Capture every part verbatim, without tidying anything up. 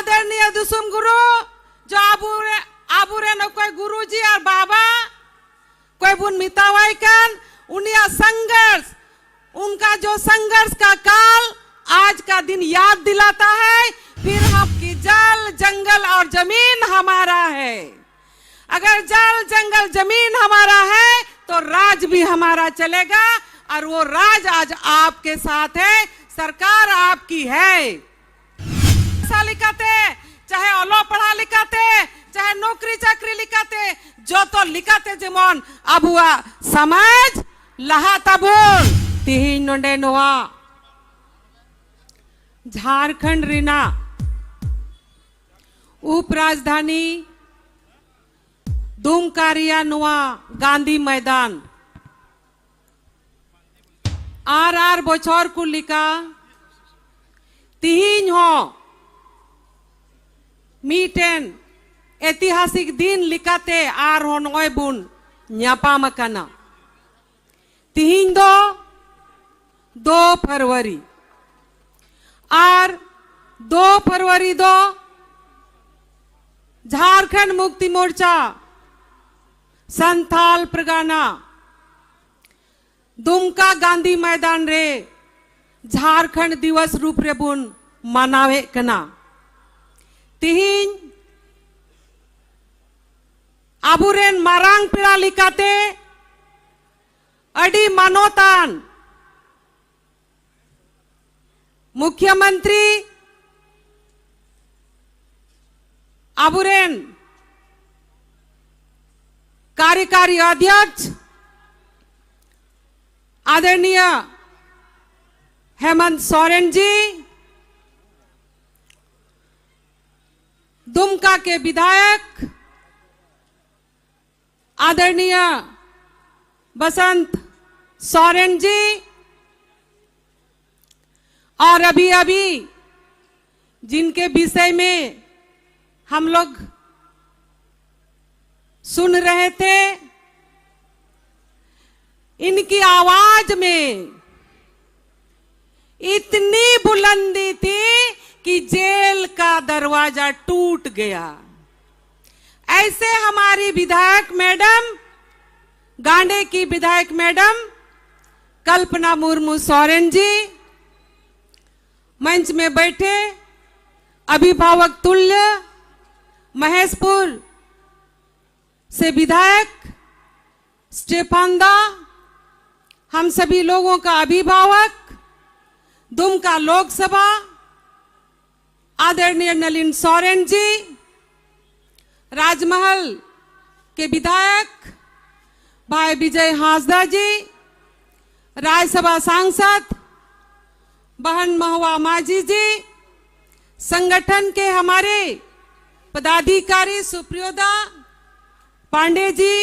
ᱟᱫᱚᱨᱱᱤᱭᱚ ᱫᱤᱥᱚᱢ ᱜᱩᱨᱩ, ᱡᱚ ᱟᱵᱚᱨᱮ-, ᱟᱵᱚᱨᱮᱱ ᱚᱠᱚᱭ ᱜᱩᱨᱩᱡᱤ ᱟᱨ ᱵᱟᱵᱟ ᱚᱠᱚᱭ ᱵᱚᱱ ᱢᱮᱛᱟᱣᱟᱭ ᱠᱟᱱ, ᱩᱱᱤᱭᱟᱜ ᱥᱚᱝᱜᱷᱚᱨᱥ, उनका जो संघर्ष का काल आज का दिन याद दिलाता है। फिर हम कि जल, जंगल और जमीन हमारा है। अगर जल, जंगल, जमीन हमारा है, तो राज भी हमारा चलेगा। और वो राज आज आपके साथ है, सरकार आपकी है। ᱯᱚᱭᱥᱟ ᱞᱮᱠᱟᱛᱮ, ᱪᱟᱦᱮ ᱚᱞᱚᱜ ᱯᱟᱲᱦᱟᱜ ᱞᱮᱠᱟᱛᱮ, ᱪᱟᱦᱮ ᱱᱚᱠᱨᱤ ᱪᱟᱹᱠᱨᱤ ᱞᱮᱠᱟᱛᱮ, ᱡᱚᱛᱚ ᱞᱮᱠᱟᱛᱮ ᱡᱮᱢᱚᱱ ᱟᱵᱚᱣᱟᱜ ᱥᱚᱢᱟᱡᱽ ᱞᱟᱦᱟ ᱛᱟᱵᱚᱱ᱾ ᱛᱮᱦᱮᱧ ᱱᱚᱰᱮ ᱱᱚᱣᱟ ᱡᱷᱟᱲᱠᱷᱚᱸᱰ ᱨᱮᱱᱟᱜ ᱩᱯ ᱨᱟᱡᱽᱫᱷᱟᱱᱤ ᱫᱩᱢᱠᱟ ᱨᱮᱭᱟᱜ ᱱᱚᱣᱟ ᱜᱟᱱᱫᱷᱤ ᱢᱚᱭᱫᱟᱱ ᱟᱨ ᱟᱨ ᱵᱚᱪᱷᱚᱨ ᱠᱚ ᱞᱮᱠᱟ ᱛᱤᱦᱤᱧ ᱦᱚᱸ ᱢᱤᱫᱴᱮᱱ ᱮᱛᱤᱦᱟᱥᱤᱠ ᱫᱤᱱ ᱞᱮᱠᱟᱛᱮ ᱟᱨᱦᱚᱸ ᱱᱚᱜᱼᱚᱭ ᱵᱚᱱ ᱧᱟᱯᱟᱢ ᱟᱠᱟᱱᱟ᱾ ᱛᱤᱦᱤᱧ ᱫᱚ ᱫᱩ ᱯᱷᱮᱵᱽᱨᱩᱣᱟᱨᱤ, ᱟᱨ ᱫᱩ ᱯᱷᱮᱵᱽᱨᱩᱣᱟᱨᱤ ᱫᱚ ᱡᱷᱟᱲᱠᱷᱚᱸᱰ ᱢᱩᱠᱛᱤ ᱢᱳᱨᱪᱟ ᱥᱟᱱᱛᱟᱞ ᱯᱟᱨᱜᱟᱱᱟ ᱫᱩᱢᱠᱟ ᱜᱟᱱᱫᱷᱤ ᱢᱚᱭᱫᱟᱱ ᱨᱮ ᱡᱷᱟᱲᱠᱷᱚᱸᱰ ᱫᱤᱣᱚᱥ ᱨᱩᱯ ᱨᱮᱵᱚᱱ ᱢᱟᱱᱟᱣᱮᱫ ᱠᱟᱱᱟ᱾ ᱛᱤᱦᱤᱧ ᱟᱵᱚᱨᱮᱱ ᱢᱟᱨᱟᱝ ᱯᱮᱲᱟ ᱞᱮᱠᱟᱛᱮ ᱟᱹᱰᱤ ᱢᱟᱱᱚᱛᱟᱱ ᱢᱩᱠᱷᱭᱚᱢᱚᱱᱛᱨᱤ, ᱟᱵᱚᱨᱮᱱ ᱠᱟᱨᱭᱚᱠᱟᱨᱤ ᱚᱫᱷᱭᱚᱠᱥ ᱟᱫᱚᱨᱱᱤᱭᱚ ᱦᱮᱢᱚᱱᱛ ᱥᱚᱨᱮᱱ ᱡᱤ, दुमका के विधायक आदरणीय बसंत सोरेन जी और अभी अभी जिनके विषय में हम लोग सुन रहे थे, इनकी आवाज में इतनी बुलंदी थी कि जेल का दरवाजा टूट गया। ऐसे हमारी विधायक मैडम, गांडे की विधायक मैडम कल्पना मुर्मू सोरेन जी, मंच में बैठे अभिभावक तुल्य महेशपुर से विधायक स्टेफान दा, हम सभी लोगों का अभिभावक, दुमका लोकसभा, आदरणीय नलिन सोरेन जी, राजमहल के विधायक भाई विजय हांसदा जी, राज्यसभा सांसद बहन महुआ माझी जी, संगठन के हमारे पदाधिकारी सुप्रियोदा पांडे जी,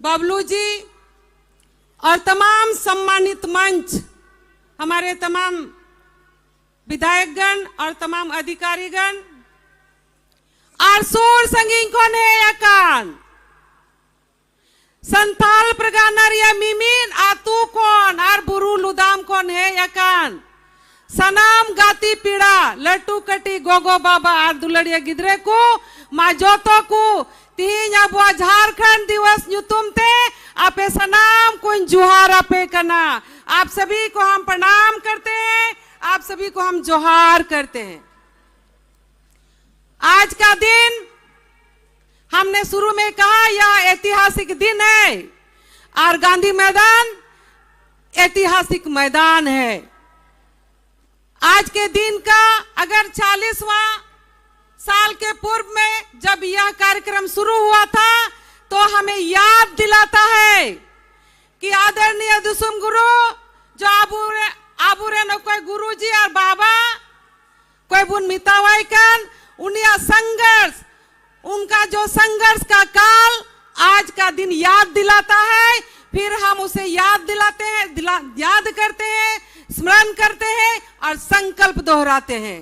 बबलू जी और तमाम सम्मानित मंच, हमारे तमाम विधायकगण और तमाम अधिकारीगण, ᱟᱨ ᱥᱩᱨ ᱥᱟᱺᱜᱤᱧ ᱠᱷᱚᱱ ᱦᱮᱡ ᱟᱠᱟᱱ ᱥᱟᱱᱛᱟᱞ ᱯᱟᱨᱜᱟᱱᱟ ᱨᱮᱭᱟᱜ ᱢᱤᱢᱤᱫ ᱟᱹᱛᱩ ᱠᱷᱚᱱ ᱟᱨ ᱵᱩᱨᱩ ᱞᱩᱫᱟᱢ ᱠᱷᱚᱱ ᱦᱮᱡ ᱟᱠᱟᱱ ᱥᱟᱱᱟᱢ ᱜᱟᱛᱮ ᱯᱮᱲᱟ, ᱞᱟᱹᱴᱩ ᱠᱟᱹᱴᱤᱡ, ᱜᱚᱜᱚ ᱵᱟᱵᱟ ᱟᱨ ᱫᱩᱞᱟᱹᱲᱤᱭᱟᱹ ᱜᱤᱫᱽᱨᱟᱹ ᱠᱚ, ᱢᱟ ᱡᱚᱛᱚ ᱠᱚ ᱛᱤᱦᱤᱧ ᱟᱵᱚᱣᱟᱜ ᱡᱷᱟᱨᱠᱷᱚᱸᱰ ᱫᱤᱵᱚᱥ ᱧᱩᱛᱩᱢ ᱛᱮ ᱟᱯᱮ ᱥᱟᱱᱟᱢ ᱠᱚᱧ ᱡᱚᱦᱟᱨ ᱟᱯᱮ ᱠᱟᱱᱟ᱾ आप सभी को हम प्रणाम करते हैं, आप सभी को हम जोहार करते हैं। आज का दिन, हमने शुरू में कहा, यह ऐतिहासिक दिन है और गांधी मैदान ऐतिहासिक मैदान है। आज के दिन का अगर चालीसवां साल के पूर्व में जब यह कार्यक्रम शुरू हुआ था, तो हमें याद दिलाता है कि आदरणीय दुसुम गुरु जो आबुरे, आबुरेन ᱚᱠᱚᱭ ᱜᱩᱨᱩᱡᱤ ᱟᱨ ᱵᱟᱵᱟ ᱚᱠᱚᱭ ᱵᱚᱱ ᱢᱮᱛᱟᱣᱟᱭ ᱠᱟᱱ, ᱩᱱᱤᱭᱟᱜ संघर्ष, उनका जो संघर्ष का काल आज का दिन याद दिलाता है, फिर हम उसे याद दिलाते हैं, दिला, याद करते हैं, स्मरण करते हैं और संकल्प दोहराते हैं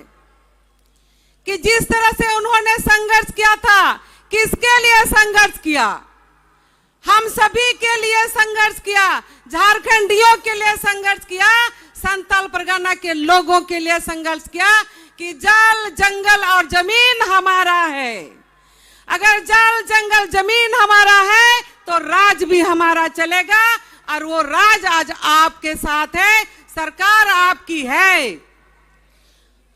कि जिस तरह से उन्होंने संघर्ष किया था, किसके लिए संघर्ष किया? हम सभी के लिए संघर्ष किया, झारखंडियों के लिए संघर्ष किया, संताल परगना के लोगों के लिए संघर्ष किया कि जल, जंगल और जमीन हमारा है। अगर जल, जंगल, जमीन हमारा है, तो राज भी हमारा चलेगा, और वो राज आज आपके साथ है, सरकार आपकी है।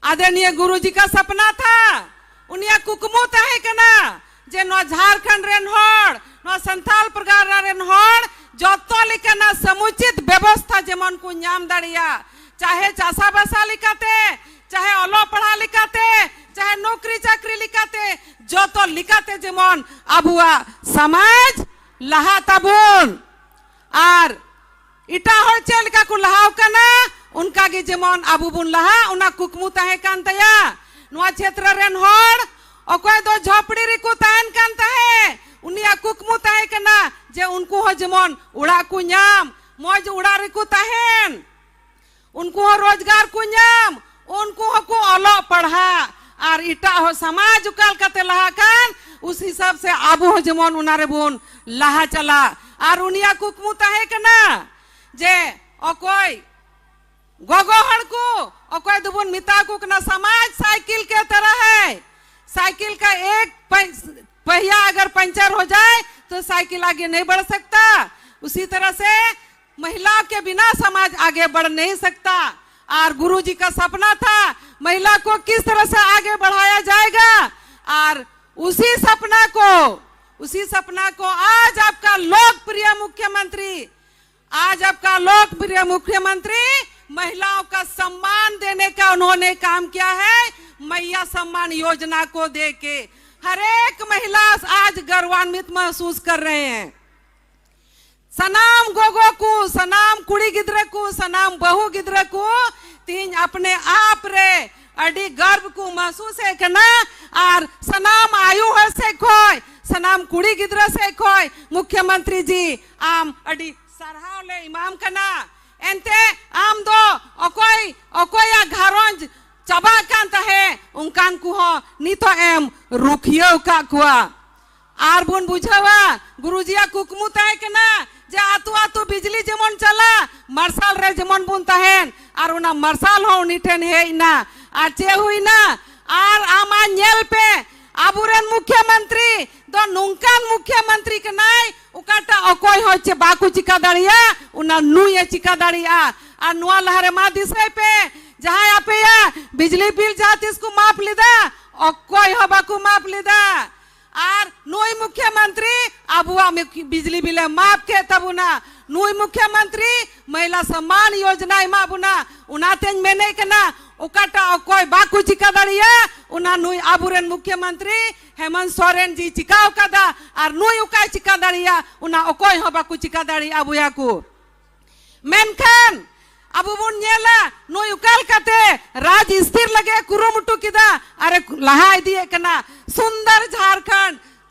आदरणीय गुरुजी का सपना था, ᱩᱱᱤᱭᱟᱜ ᱠᱩᱠᱢᱩ ᱛᱟᱦᱮᱸ ᱠᱟᱱᱟ ᱡᱮ ᱱᱚᱣᱟ ᱡᱷᱟᱲᱠᱷᱚᱸᱰ ᱨᱮᱱ ᱦᱚᱲ, ᱱᱚᱣᱟ ᱥᱟᱱᱛᱟᱞ ᱯᱟᱨᱜᱟᱱᱟ ᱨᱮᱱ ᱦᱚᱲ ᱡᱚᱛᱚ ᱞᱮᱠᱟᱱᱟᱜ ᱥᱚᱢᱩᱪᱤᱛ ᱵᱮᱵᱚᱥᱛᱷᱟ ᱡᱮᱢᱚᱱ ᱠᱚ ᱧᱟᱢ ᱫᱟᱲᱮᱭᱟᱜ, ᱪᱟᱦᱮ ᱪᱟᱥᱟᱵᱟᱥᱟ ᱞᱮᱠᱟᱛᱮ, ᱪᱟᱦᱮ ᱚᱞᱚᱜ ᱯᱟᱲᱦᱟᱜ ᱞᱮᱠᱟᱛᱮ, ᱪᱟᱦᱮ ᱱᱚᱠᱨᱤ ᱪᱟᱹᱠᱨᱤ ᱞᱮᱠᱟᱛᱮ, ᱡᱚᱛᱚ ᱞᱮᱠᱟᱛᱮ ᱡᱮᱢᱚᱱ ᱟᱵᱚᱣᱟᱜ ᱥᱚᱢᱟᱡᱽ ᱞᱟᱦᱟᱜ ᱛᱟᱵᱚᱱ᱾ ᱟᱨ ᱮᱴᱟᱜ ᱦᱚᱲ ᱪᱮᱫ ᱞᱮᱠᱟ ᱠᱚ ᱞᱟᱦᱟᱣ ᱠᱟᱱᱟ, ᱚᱱᱠᱟ ᱜᱮ ᱡᱮᱢᱚᱱ ᱟᱵᱚ ᱵᱚᱱ ᱞᱟᱦᱟᱜ, ᱚᱱᱟ ᱠᱩᱠᱢᱩ ᱛᱟᱦᱮᱸ ᱠᱟᱱ ᱛᱟᱭᱟ᱾ ᱱᱚᱣᱟ ᱪᱷᱮᱛᱨᱚ ᱨᱮᱱ ᱦᱚᱲ, ᱚᱠᱚᱭ ᱫᱚ ᱡᱷᱚᱯᱲᱤ ᱨᱮᱠᱚ ᱛᱟᱦᱮᱱ ᱠᱟᱱ ᱛᱟᱦᱮᱸ, ᱩᱱᱤᱭᱟᱜ ᱠᱩᱠᱢᱩ ᱛᱟᱦᱮᱸ ᱠᱟᱱᱟ ᱡᱮ ᱩᱱᱠᱩ ᱦᱚᱸ ᱡᱮᱢᱚᱱ ᱚᱲᱟᱜ ᱠᱚ ᱧᱟᱢ, ᱢᱚᱡᱽ ᱚᱲᱟᱜ ᱨᱮᱠᱚ ᱛᱟᱦᱮᱱ, ᱩᱱᱠᱩ ᱦᱚᱸ ᱨᱳᱡᱽᱜᱟᱨ ᱠᱚ ᱧᱟᱢ, ᱩᱱᱠᱩ ᱦᱚᱸᱠᱚ ᱚᱞᱚᱜ ᱯᱟᱲᱦᱟᱜ, ᱟᱨ ᱮᱴᱟᱜ ᱦᱚᱸ ᱥᱚᱢᱟᱡᱽ ᱚᱠᱟ ᱞᱮᱠᱟᱛᱮ ᱞᱟᱦᱟ ᱠᱟᱱ, ᱩᱥ ᱦᱤᱥᱟᱹᱵ ᱥᱮ ᱟᱵᱚ ᱦᱚᱸ ᱡᱮᱢᱚᱱ ᱚᱱᱟ ᱨᱮᱵᱚᱱ ᱞᱟᱦᱟ ᱪᱟᱞᱟᱜ᱾ ᱟᱨ ᱩᱱᱤᱭᱟᱜ ᱠᱩᱠᱢᱩ ᱛᱟᱦᱮᱸ ᱠᱟᱱᱟ ᱡᱮ ᱚᱠᱚᱭ ᱜᱚᱜᱚ ᱦᱚᱲ ᱠᱚ, ᱚᱠᱚᱭ ᱫᱚᱵᱚᱱ ᱢᱮᱛᱟ ᱠᱚ ᱠᱟᱱᱟ, समाज साइकिल के तरह है, साइकिल का एक पै-, पहिया अगर पंचर हो जाए तो साइकिल आगे नहीं बढ़ सकता। उसी तरह से महिलाओं के बिना समाज आगे बढ़ नहीं सकता। और गुरुजी का सपना था महिला को किस तरह से आगे बढ़ाया जाएगा, और उसी सपना को, उसी सपना को आज आपका लोकप्रिय मुख्यमंत्री, आज आपका लोकप्रिय मुख्यमंत्री महिलाओं का सम्मान देने का उन्होंने काम किया है। मैया सम्मान योजना को दे के हर एक महिला आज गौरवान्वित महसूस कर रहे हैं। ᱥᱟᱱᱟᱢ ᱜᱚᱜᱚ ᱠᱚ, ᱥᱟᱱᱟᱢ ᱠᱩᱲᱤ ᱜᱤᱫᱽᱨᱟᱹ ᱠᱚ, ᱥᱟᱱᱟᱢ ᱵᱟᱹᱦᱩ ᱜᱤᱫᱽᱨᱟᱹ ᱠᱚ ᱛᱮᱦᱮᱧ ᱟᱯᱱᱮ ᱟᱯ ᱨᱮ ᱟᱹᱰᱤ ᱜᱚᱨᱵ ᱠᱚ ᱢᱟᱦᱥᱩᱥᱮᱫ ᱠᱟᱱᱟ᱾ ᱟᱨ ᱥᱟᱱᱟᱢ ᱟᱭᱳ ᱦᱚᱲ ᱥᱮᱫ ᱠᱷᱚᱱ, ᱥᱟᱱᱟᱢ ᱠᱩᱲᱤ ᱜᱤᱫᱽᱨᱟᱹ ᱥᱮᱫ ᱠᱷᱚᱱ ᱢᱩᱠᱷᱭᱚᱢᱚᱱᱛᱨᱤ ᱡᱤ ᱟᱢ ᱟᱹᱰᱤ ᱥᱟᱨᱦᱟᱣ ᱞᱮ ᱮᱢᱟᱢ ᱠᱟᱱᱟ᱾ ᱮᱱᱛᱮ ᱟᱢ ᱫᱚ ᱚᱠᱚᱭ, ᱚᱠᱚᱭᱟᱜ ᱜᱷᱟᱨᱚᱸᱡᱽ ᱪᱟᱵᱟᱜ ᱠᱟᱱ ᱛᱟᱦᱮᱸ, ᱚᱱᱠᱟᱱ ᱠᱚᱦᱚᱸ ᱱᱤᱛᱚᱜ ᱮᱢ ᱨᱩᱠᱷᱤᱭᱟᱹᱣ ᱟᱠᱟᱫ ᱠᱚᱣᱟ᱾ ᱟᱨ ᱵᱚᱱ ᱵᱩᱡᱷᱟᱹᱣᱟ, ᱜᱩᱨᱩᱡᱤᱭᱟᱜ ᱠᱩᱠᱢᱩ ᱛᱟᱦᱮᱸ ᱠᱟᱱᱟ ᱡᱮ ᱟᱹᱛᱩ ᱟᱹᱛᱩ ᱵᱤᱡᱽᱞᱤ ᱡᱮᱢᱚᱱ ᱪᱟᱞᱟᱜ, ᱢᱟᱨᱥᱟᱞ ᱨᱮ ᱡᱮᱢᱚᱱ ᱵᱚᱱ ᱛᱟᱦᱮᱱ, ᱟᱨ ᱚᱱᱟ ᱢᱟᱨᱥᱟᱞ ᱦᱚᱸ ᱩᱱᱤ ᱴᱷᱮᱱ ᱦᱮᱡ ᱮᱱᱟ᱾ ᱟᱨ ᱪᱮᱫ ᱦᱩᱭᱱᱟ? ᱟᱨ ᱟᱢ ᱧᱮᱞ ᱯᱮ, ᱟᱵᱚᱨᱮᱱ ᱢᱩᱠᱷᱭᱚᱢᱚᱱᱛᱨᱤ ᱫᱚ ᱱᱚᱝᱠᱟᱱ ᱢᱩᱠᱷᱭᱚᱢᱚᱱᱛᱨᱤ ᱠᱟᱱᱟᱭ, ᱚᱠᱟᱴᱟᱜ ᱚᱠᱚᱭ ᱦᱚᱸ ᱪᱮ ᱵᱟᱠᱚ ᱪᱤᱠᱟ ᱫᱟᱲᱮᱭᱟᱜᱼᱟ, ᱚᱱᱟ ᱱᱩᱭ ᱮ ᱪᱤᱠᱟ ᱫᱟᱲᱮᱭᱟᱜᱼᱟ᱾ ᱟᱨ ᱱᱚᱣᱟ ᱞᱟᱦᱟᱨᱮ ᱢᱟ ᱫᱤᱥᱟᱹᱭ ᱯᱮ, ᱡᱟᱦᱟᱸᱭ ᱟᱯᱮᱭᱟᱜ ᱵᱤᱡᱽᱞᱤ ᱵᱤᱞ ᱡᱟᱦᱟᱸ ᱛᱤᱥ ᱠᱚ ᱢᱟᱯ ᱞᱮᱫᱟ, ᱚᱠᱚᱭ ᱦᱚᱸ ᱵᱟᱠᱚ ᱢᱟᱯ ᱞᱮᱫᱟ᱾ ᱟᱨ ᱱᱩᱭ ᱢᱩᱠᱷᱭᱚᱢᱚᱱᱛᱨᱤ ᱟᱵᱚᱣᱟᱜ ᱢᱤ-, ᱵᱤᱡᱽᱞᱤ ᱵᱤᱞᱮ ᱢᱟᱯ ᱠᱮᱫ ᱛᱟᱵᱚᱱᱟ᱾ ᱱᱩᱭ ᱢᱩᱠᱷᱭᱚᱢᱚᱱᱛᱨᱤ ᱢᱚᱦᱤᱞᱟ ᱥᱚᱢᱢᱟᱱ ᱭᱳᱡᱽᱱᱟᱭ ᱮᱢᱟᱜ ᱵᱚᱱᱟ᱾ ᱚᱱᱟᱛᱮᱧ ᱢᱮᱱᱮᱫ ᱠᱟᱱᱟ, ᱚᱠᱟᱴᱟᱜ ᱚᱠᱚᱭ ᱵᱟᱠᱚ ᱪᱤᱠᱟ ᱫᱟᱲᱮᱭᱟᱜᱼᱟ, ᱚᱱᱟ ᱱᱩᱭ ᱟᱵᱚᱨᱮᱱ ᱢᱩᱠᱷᱭᱚᱢᱚᱱᱛᱨᱤ ᱦᱮᱢᱚᱱᱛ ᱥᱚᱨᱮᱱ ᱡᱤ ᱪᱤᱠᱟᱣ ᱠᱟᱫᱟ, ᱟᱨ ᱱᱩᱭ ᱚᱠᱟᱭ ᱪᱤᱠᱟ ᱫᱟᱲᱮᱭᱟᱜᱼᱟ, ᱚᱱᱟ ᱚᱠᱚᱭ ᱦᱚᱸ ᱵᱟᱠᱚ ᱪᱤᱠᱟ ᱫᱟᱲᱮᱭᱟᱜᱼᱟ ᱵᱚᱭᱦᱟ ᱠᱚ᱾ ᱢᱮᱱᱠᱷᱟᱱ ᱟᱵᱚ ᱵᱚᱱ ᱧᱮᱞᱟ, ᱱᱩᱭ ᱚᱠᱟ ᱞᱮᱠᱟᱛᱮ ᱨᱟᱡᱽ ᱥᱛᱷᱤᱨ ᱞᱟᱹᱜᱤᱫ ᱮ ᱠᱩᱨᱩᱢᱩᱴᱩ ᱠᱮᱫᱟ ᱟᱨ ᱮ ᱞᱟᱦᱟ ᱤᱫᱤᱭᱮᱫ ᱠᱟᱱᱟ᱾ ᱥᱩᱱᱫᱚᱨ ᱡᱷᱟᱨᱠᱷᱚᱸᱰ,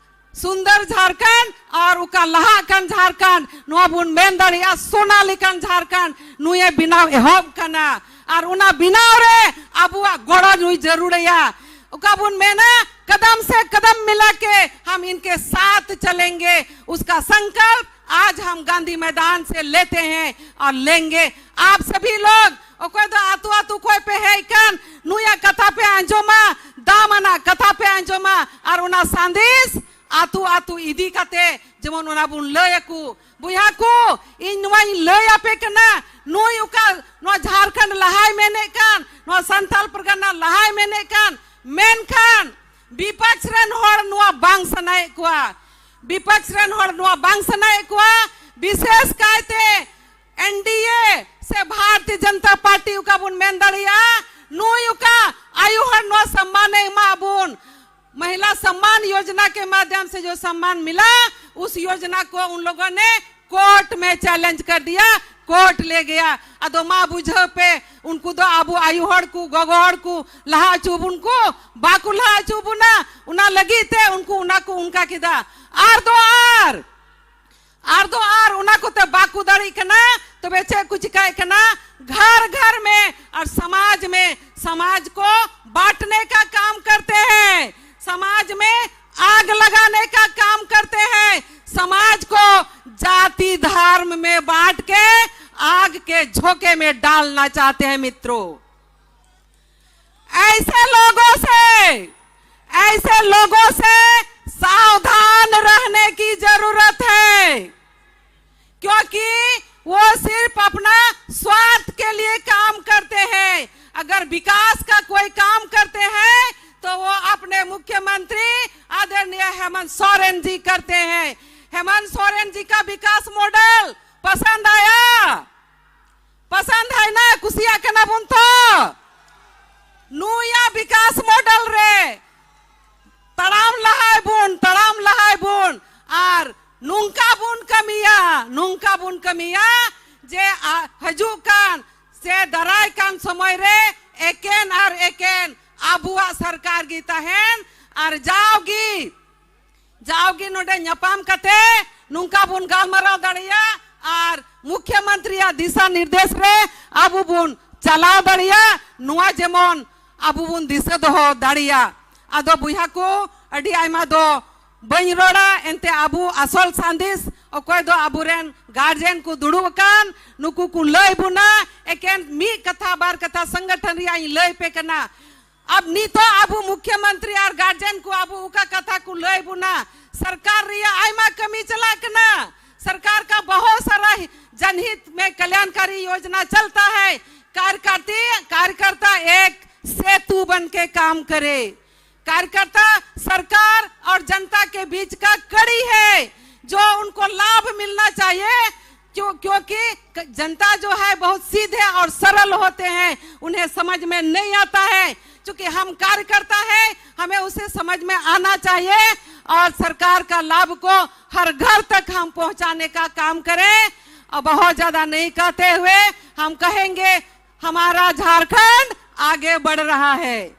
ᱥᱩᱱᱫᱚᱨ ᱡᱷᱟᱨᱠᱷᱚᱸᱰ ᱟᱨ ᱚᱠᱟ ᱞᱟᱦᱟᱜ ᱠᱟᱱ ᱡᱷᱟᱨᱠᱷᱚᱸᱰ, ᱱᱚᱣᱟ ᱵᱚᱱ ᱢᱮᱱ ᱫᱟᱲᱮᱭᱟᱜᱼᱟ, ᱥᱳᱱᱟ ᱞᱮᱠᱟᱱ ᱡᱷᱟᱨᱠᱷᱚᱸᱰ ᱱᱩᱭᱮ ᱵᱮᱱᱟᱣ ᱮᱦᱚᱵ ᱠᱟᱱᱟ᱾ ᱟᱨ ᱚᱱᱟ ᱵᱮᱱᱟᱣ ᱨᱮ ᱟᱵᱚᱣᱟᱜ ᱜᱚᱲᱚ ᱱᱩᱭ ᱡᱟᱹᱨᱩᱲᱟᱭᱟ᱾ ᱚᱠᱟ ᱵᱚᱱ ᱢᱮᱱᱟ, ᱠᱫᱢ ᱥᱮ ᱠᱫᱢ ᱢᱤᱞᱟ ᱠᱮ ᱦᱟᱢ ᱤᱱᱠᱮ ᱥᱟᱛᱷ ᱪᱟᱞᱮᱝᱜᱮ, ᱩᱥᱠᱟ ᱥᱚᱝᱠᱚᱞᱯ ᱟᱡ ᱦᱟᱢ ᱜᱟᱱᱫᱷᱤ ᱢᱚᱭᱫᱟᱱ ᱥᱮ ᱞᱮᱛᱮ ᱦᱮᱸ ᱟᱨ ᱞᱮᱝᱜᱮ᱾ ᱟᱯ ᱥᱟᱵᱷᱤ ᱞᱳᱜ, ᱚᱠᱚᱭ ᱫᱚ ᱟᱹᱛᱩ ᱟᱹᱛᱩ ᱠᱷᱚᱱ ᱯᱮ ᱦᱮᱡ ᱠᱟᱱ, ᱱᱩᱭᱟᱜ ᱠᱟᱛᱷᱟ ᱯᱮ ᱟᱸᱡᱚᱢᱟ, ᱫᱟᱢᱟᱱᱟᱜ ᱠᱟᱛᱷᱟ ᱯᱮ ᱟᱸᱡᱚᱢᱟ, ᱟᱨ ᱚᱱᱟ ᱥᱟᱸᱫᱮᱥ ᱟᱹᱛᱩ ᱟᱹᱛᱩ ᱤᱫᱤ ᱠᱟᱛᱮ ᱡᱮᱢᱚᱱ ᱚᱱᱟ ᱵᱚᱱ ᱞᱟᱹᱭ ᱟᱠᱚ᱾ ᱵᱚᱭᱦᱟ ᱠᱚ, ᱤᱧ ᱱᱚᱣᱟᱧ ᱞᱟᱹᱭ ᱟᱯᱮ ᱠᱟᱱᱟ, ᱱᱩᱭ ᱚᱠᱟ ᱱᱚᱣᱟ ᱡᱷᱟᱨᱠᱷᱚᱸᱰ ᱞᱟᱦᱟᱭ ᱢᱮᱱᱮᱫ ᱠᱟᱱ, ᱱᱚᱣᱟ ᱥᱟᱱᱛᱟᱞ ᱯᱟᱨᱜᱟᱱᱟ ᱞᱟᱦᱟᱭ ᱢᱮᱱᱮᱫ ᱠᱟᱱ, ᱢᱮᱱᱠᱷᱟᱱ ᱵᱤᱯᱚᱠᱥ ᱨᱮᱱ ᱦᱚᱲ ᱱᱚᱣᱟ ᱵᱟᱝ ᱥᱟᱱᱟᱭᱮᱫ ᱠᱚᱣᱟ᱾ ᱵᱤᱯᱚᱠᱥ ᱨᱮᱱ ᱦᱚᱲ ᱱᱚᱣᱟ ᱵᱟᱝ ᱥᱟᱱᱟᱭᱮᱫ ᱠᱚᱣᱟ, ᱵᱤᱥᱮᱥ ᱠᱟᱭᱛᱮ ᱮᱱᱰᱤᱮ ᱥᱮ ᱵᱷᱟᱨᱚᱛᱤᱭᱚ ᱡᱚᱱᱚᱛᱟ ᱯᱟᱨᱴᱤ ᱚᱠᱟ ᱵᱚᱱ ᱢᱮᱱ ᱫᱟᱲᱮᱭᱟᱜᱼᱟ, ᱱᱩᱭ ᱚᱠᱟ ᱟᱭᱳ ᱦᱚᱲ ᱱᱚᱣᱟ ᱥᱚᱢᱢᱟᱱᱮ ᱮᱢᱟ ᱵᱚᱱ, महिला सम्मान योजना के माध्यम से जो सम्मान मिला, उस योजना को उन लोगों ने कोर्ट में चैलेंज कर दिया, कोर्ट ले गया। ᱟᱫᱚ ᱢᱟ ᱵᱩᱡᱷᱟᱹᱣ ᱯᱮ, ᱩᱱᱠᱩ ᱫᱚ ᱟᱵᱚ ᱟᱭᱳ ᱦᱚᱲ ᱠᱚ, ᱜᱚᱜᱚ ᱦᱚᱲ ᱠᱚ ᱞᱟᱦᱟ ᱦᱚᱪᱚ ᱵᱚᱱ ᱠᱚ, ᱵᱟᱠᱚ ᱞᱟᱦᱟ ᱦᱚᱪᱚ ᱵᱚᱱᱟ᱾ ᱚᱱᱟ ᱞᱟᱹᱜᱤᱫ ᱛᱮ ᱩᱱᱠᱩ ᱚᱱᱟ ᱠᱚ ᱚᱱᱠᱟ ᱠᱮᱫᱟ᱾ ᱟᱨ ᱫᱚ ᱟᱨ, ᱟᱨ ᱫᱚ ᱟᱨ ᱚᱱᱟ ᱠᱚᱛᱮ ᱵᱟᱠᱚ ᱫᱟᱲᱮᱜ ᱠᱟᱱᱟ᱾ ᱛᱚᱵᱮ ᱪᱮᱫ ᱠᱚ ᱪᱤᱠᱟᱭᱮᱫ ᱠᱟᱱᱟ? घर घर में और समाज में समाज को बांटने का काम करते हैं, समाज में आग लगाने का काम करते हैं, समाज को जाति धर्म में बांट के आग के झोंके में डालना चाहते हैं मित्रों। ऐसे लोगों से, ऐसे लोगों से सावधान रहने की जरूरत है, क्योंकि वो सिर्फ अपना स्वार्थ के लिए काम करते हैं। अगर विकास का कोई काम करते हैं तो वो अपने मुख्यमंत्री आदरणीय हेमंत सोरेन जी करते हैं। हेमंत सोरेन जी का विकास मॉडल पसंद आया? पसंद है ना? ᱠᱩᱥᱤᱭᱟᱜ ᱠᱟᱱᱟ ᱵᱚᱱ ᱛᱚ? ᱱᱩᱭᱟᱜ ᱵᱤᱠᱟᱥ ᱢᱚᱰᱮᱞ ᱨᱮ ᱛᱟᱲᱟᱢ ᱞᱟᱦᱟᱭ ᱵᱚᱱ, ᱛᱟᱲᱟᱢ ᱞᱟᱦᱟᱭ ᱵᱚᱱ᱾ ᱟᱨ ᱱᱚᱝᱠᱟ ᱵᱚᱱ ᱠᱟᱹᱢᱤᱭᱟ, ᱱᱚᱝᱠᱟ ᱵᱚᱱ ᱠᱟᱹᱢᱤᱭᱟ ᱡᱮ, ᱟ, ᱦᱤᱡᱩᱜ ᱠᱟᱱ ᱥᱮ ᱫᱟᱨᱟᱭ ᱠᱟᱱ ᱥᱚᱢᱚᱭ ᱨᱮ ᱮᱠᱮᱱ ᱟᱨ ᱮᱠᱮᱱ ᱟᱵᱚᱣᱟᱜ ᱥᱚᱨᱠᱟᱨ ᱜᱮ ᱛᱟᱦᱮᱱ᱾ ᱟᱨ ᱡᱟᱣᱜᱮ, ᱡᱟᱣᱜᱮ ᱱᱚᱰᱮ ᱧᱟᱯᱟᱢ ᱠᱟᱛᱮ ᱱᱚᱝᱠᱟ ᱵᱚᱱ ᱜᱟᱞᱢᱟᱨᱟᱣ ᱫᱟᱲᱮᱭᱟᱜ ᱟᱨ ᱢᱩᱠᱷᱭᱚᱢᱚᱱᱛᱨᱤᱭᱟᱜ ᱫᱤᱥᱟ ᱱᱤᱨᱫᱮᱥ ᱨᱮ ᱟᱵᱚ ᱵᱚᱱ ᱪᱟᱞᱟᱣ ᱫᱟᱲᱮᱭᱟᱜ, ᱱᱚᱣᱟ ᱡᱮᱢᱚᱱ ᱟᱵᱚ ᱵᱚᱱ ᱫᱤᱥᱟᱹ ᱫᱚᱦᱚ ᱫᱟᱲᱮᱭᱟᱜ᱾ ᱟᱫᱚ ᱵᱚᱭᱦᱟ ᱠᱚ, ᱟᱹᱰᱤ ᱟᱭᱢᱟ ᱫᱚ ᱵᱟᱹᱧ ᱨᱚᱲᱟ, ᱮᱱᱛᱮ ᱟᱵᱚ ᱟᱥᱚᱞ ᱥᱟᱸᱫᱮᱥ ᱚᱠᱚᱭ ᱫᱚ ᱟᱵᱚᱨᱮᱱ ᱜᱟᱨᱡᱮᱱ ᱠᱚ ᱫᱩᱲᱩᱵ ᱟᱠᱟᱱ, ᱱᱩᱠᱩ ᱠᱚ ᱞᱟᱹᱭ ᱵᱚᱱᱟ᱾ ᱮᱠᱮᱱ ᱢᱤᱫ ᱠᱟᱛᱷᱟ ᱵᱟᱨ ᱠᱟᱛᱷᱟ ᱥᱚᱝᱜᱚᱴᱷᱚᱱ ᱨᱮᱭᱟᱜ ᱤᱧ ᱞᱟᱹᱭ ᱯᱮ ᱠᱟᱱᱟ, ᱟᱵ ᱱᱤᱛᱚᱜ ᱟᱵᱚ ᱢᱩᱠᱷᱭᱚᱢᱚᱱᱛᱨᱤ ᱟᱨ ᱜᱟᱨᱡᱮᱱ ᱠᱚ ᱟᱵᱚ ᱚᱠᱟ ᱠᱟᱛᱷᱟ ᱠᱚ ᱞᱟᱹᱭ ᱵᱚᱱᱟ, ᱥᱚᱨᱠᱟᱨ ᱨᱮᱭᱟᱜ ᱟᱭᱢᱟ ᱠᱟᱹᱢᱤ ᱪᱟᱞᱟᱜ ᱠᱟᱱᱟ, ᱥᱚᱨᱠᱟᱨ ᱠᱟ ᱵᱚᱦᱩᱛ ᱥᱟᱨᱟ ᱡᱟᱱᱦᱤᱛ ᱢᱮ ᱠᱟᱞᱭᱟᱱᱠᱟᱨᱤ ᱭᱳᱡᱱᱟ ᱪᱟᱞᱛᱟ ᱦᱟᱭ, ᱠᱟᱨᱭᱚᱠᱟᱨᱛᱤ ᱠᱟᱨᱭᱚᱠᱟᱨᱛᱟ ᱮᱠ ᱥᱮᱛᱩ ᱵᱚᱱ ᱠᱮ ᱠᱟᱢ ᱠᱟᱨᱮ, ᱠᱟᱨᱭᱚᱠᱟᱨᱛᱟ ᱥᱚᱨᱠᱟᱨ ᱚᱨ ᱡᱟᱱᱛᱟ ᱠᱮ ᱵᱤᱪ ᱠᱟ ᱠᱟᱲᱤ ᱦᱟᱭ, ᱡᱚ ᱩᱱᱠᱚ ᱞᱟᱵᱷ ᱢᱤᱞᱱᱟ ᱪᱟᱦᱤᱭᱮ, ᱠᱭᱚ ᱠᱭᱚ ᱠᱤ ᱡᱟᱱᱛᱟ ᱡᱚ ᱦᱟᱭ ᱵᱚᱦᱩᱛ ᱥᱤᱫᱷᱮ ᱚᱨ ᱥᱚᱨᱚᱞ ᱦᱚᱛᱮ ᱦᱟᱭ, ᱩᱱᱦᱮ ᱥᱚᱢᱚᱡ ᱢᱮ ᱱᱟᱦᱤ ᱟᱛᱟ ᱦᱟᱭ᱾ ᱪᱩᱸᱠᱤ ᱦᱟᱢ ᱠᱟᱨᱭᱚᱠᱟᱨᱛᱟ ᱦᱟᱭ, ᱦᱟᱢᱮ ᱩᱥᱮ ᱥᱚᱢᱚᱡ ᱢᱮ ᱟᱱᱟ ᱪᱟᱦᱤᱭᱮ ᱚᱨ ᱥᱚᱨᱠᱟᱨ ᱠᱟ ᱞᱟᱵᱷ ᱠᱚ ᱦᱟᱨ ᱜᱷᱚᱨ ᱛᱚᱠ ᱦᱟᱢ ᱯᱚᱦᱚᱸᱪᱟᱱᱮ ᱠᱟ ᱠᱟᱢ ᱠᱟᱨᱮ᱾ ᱚᱨ ᱵᱚᱦᱩᱛ ᱡᱟᱫᱟ ᱱᱟᱦᱤ ᱠᱟᱦᱛᱮ ᱦᱩᱭᱮ ᱦᱟᱢ ᱠᱟᱦᱮᱸᱜᱮ, ᱦᱟᱢᱟᱨᱟ ᱡᱷᱟᱨᱠᱷᱚᱸᱰ ᱟᱜᱮ ᱵᱟᱲ ᱨᱟᱦᱟ ᱦᱟᱭ,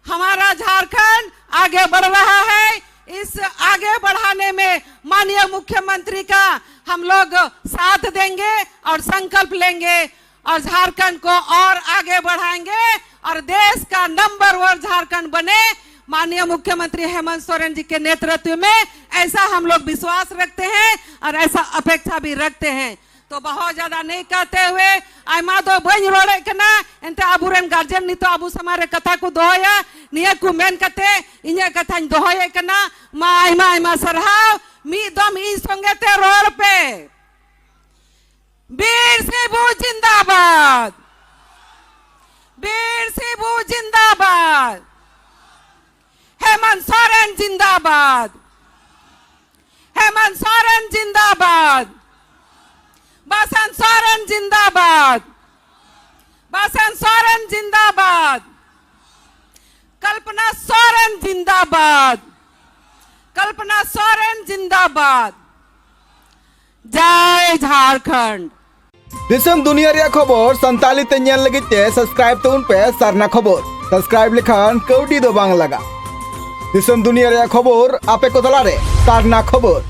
ᱦᱟᱢᱟᱨᱟ ᱡᱷᱟᱨᱠᱷᱚᱸᱰ ᱟᱜᱮ ᱵᱟᱲ ᱨᱟᱦᱟ ᱦᱟᱭ᱾ ᱤᱥ ᱟᱜᱮ ᱵᱟᱲᱦᱟᱱᱮ ᱢᱮ ᱢᱟᱱᱤᱭᱚ ᱢᱩᱠᱷᱭᱚᱢᱚᱱᱛᱨᱤ ᱠᱟ ᱦᱟᱢ ᱞᱚᱜ ᱥᱟᱛᱷ ᱫᱮᱸᱜᱮ ᱚᱨ ᱥᱚᱝᱠᱚᱞᱯ ᱞᱮᱸᱜᱮ᱾ ᱚᱨ ᱡᱷᱟᱨᱠᱷᱚᱸᱰ ᱠᱚ ᱚᱨ ᱟᱜᱮ ᱵᱟᱲᱦᱟᱭᱮᱸᱜᱮ ᱚᱨ ᱫᱮᱥ ᱠᱟ ᱱᱚᱢᱵᱚᱨ ᱚᱨ ᱡᱷᱟᱨᱠᱷᱚᱸᱰ ᱵᱟᱱᱮ᱾ माननीय मुख्यमंत्री हेमंत सोरेन जी के नेतृत्व में ऐसा हम लोग विश्वास रखते हैं और ऐसा अपेक्षा भी रखते हैं। तो बहुत ज्यादा नहीं कहते हुए, ᱟᱭᱢᱟ ᱫᱚ ᱵᱟᱹᱧ ᱨᱚᱲᱮᱫ ᱠᱟᱱᱟ, ᱮᱱᱛᱮ ᱟᱵᱚᱨᱮᱱ ᱜᱟᱨᱡᱮᱱ ᱱᱤᱛᱚᱜ ᱟᱵᱚ ᱥᱟᱢᱟᱝ ᱨᱮ ᱠᱟᱛᱷᱟ ᱠᱚ ᱫᱚᱦᱚᱭᱟ, ᱱᱤᱭᱟᱹ ᱠᱚ ᱢᱮᱱ ᱠᱟᱛᱮ ᱤᱧᱟᱹᱜ ᱠᱟᱛᱷᱟᱧ ᱫᱚᱦᱚᱭᱮᱫ ᱠᱟᱱᱟ᱾ ᱢᱟ ᱟᱭᱢᱟ ᱟᱭᱢᱟ ᱥᱟᱨᱦᱟᱣ᱾ ᱢᱤᱫ ᱫᱚᱢ ᱤᱧ ᱥᱚᱸᱜᱮ ᱛᱮ ᱨᱚᱲ ᱯᱮ᱾ ᱵᱤᱨ ᱥᱤᱵᱩ ᱡᱤᱱᱫᱟᱵᱟᱫ, ᱵᱤᱨ ᱥᱤᱵᱩ ᱡᱤᱱᱫᱟᱵᱟᱫ, ᱦᱮᱢᱚᱱᱛ ᱥᱚᱨᱮᱱ ᱡᱤᱱᱫᱟᱵᱟᱫ, ᱦᱮᱢᱚᱱᱛ ᱥᱚᱨᱮᱱ ᱡᱤᱱᱫᱟᱵᱟᱫ, ᱵᱟᱥᱚᱱᱛ ᱥᱚᱨᱮᱱ ᱡᱤᱱᱫᱟᱵᱟᱫ, ᱵᱟᱥᱚᱱᱛ ᱥᱚᱨᱮᱱ ᱡᱤᱱᱫᱟᱵᱟᱫ, ᱠᱚᱞᱯᱚᱱᱟ ᱥᱚᱨᱮᱱ ᱡᱤᱱᱫᱟᱵᱟᱫ, ᱠᱚᱞᱯᱚᱱᱟ ᱥᱚᱨᱮᱱ ᱡᱤᱱᱫᱟᱵᱟᱫ᱾ ᱡᱟᱭ ᱡᱷᱟᱲᱠᱷᱚᱸᱰ᱾ ᱫᱤᱥᱚᱢ ᱫᱩᱱᱤᱭᱟᱹ ᱨᱮᱭᱟᱜ ᱠᱷᱚᱵᱚᱨ ᱥᱟᱱᱛᱟᱲᱤ ᱛᱮ ᱧᱮᱞ ᱞᱟᱹᱜᱤᱫ ᱛᱮ ᱥᱟᱵᱥᱠᱨᱟᱭᱤᱵ ᱛᱟᱵᱚᱱ ᱯᱮ ᱥᱟᱨᱱᱟ ᱠᱷᱚᱵᱚᱨ᱾ ᱥᱟᱵᱥᱠᱨᱟᱭᱤᱵ ᱞᱮᱠᱷᱟᱱ ᱠᱟᱹᱣᱰᱤ ᱫᱚ ᱵᱟᱝ ᱞᱟᱜᱟᱜᱼᱟ᱾ ᱫᱤᱥᱚᱢ ᱫᱩᱱᱤᱭᱟᱹ ᱨᱮᱭᱟᱜ ᱠᱷᱚᱵᱚᱨ ᱟᱯᱮ ᱠᱚ ᱛᱟᱞᱟᱨᱮ ᱥᱟᱨᱱᱟ ᱠᱷᱚᱵᱚᱨ᱾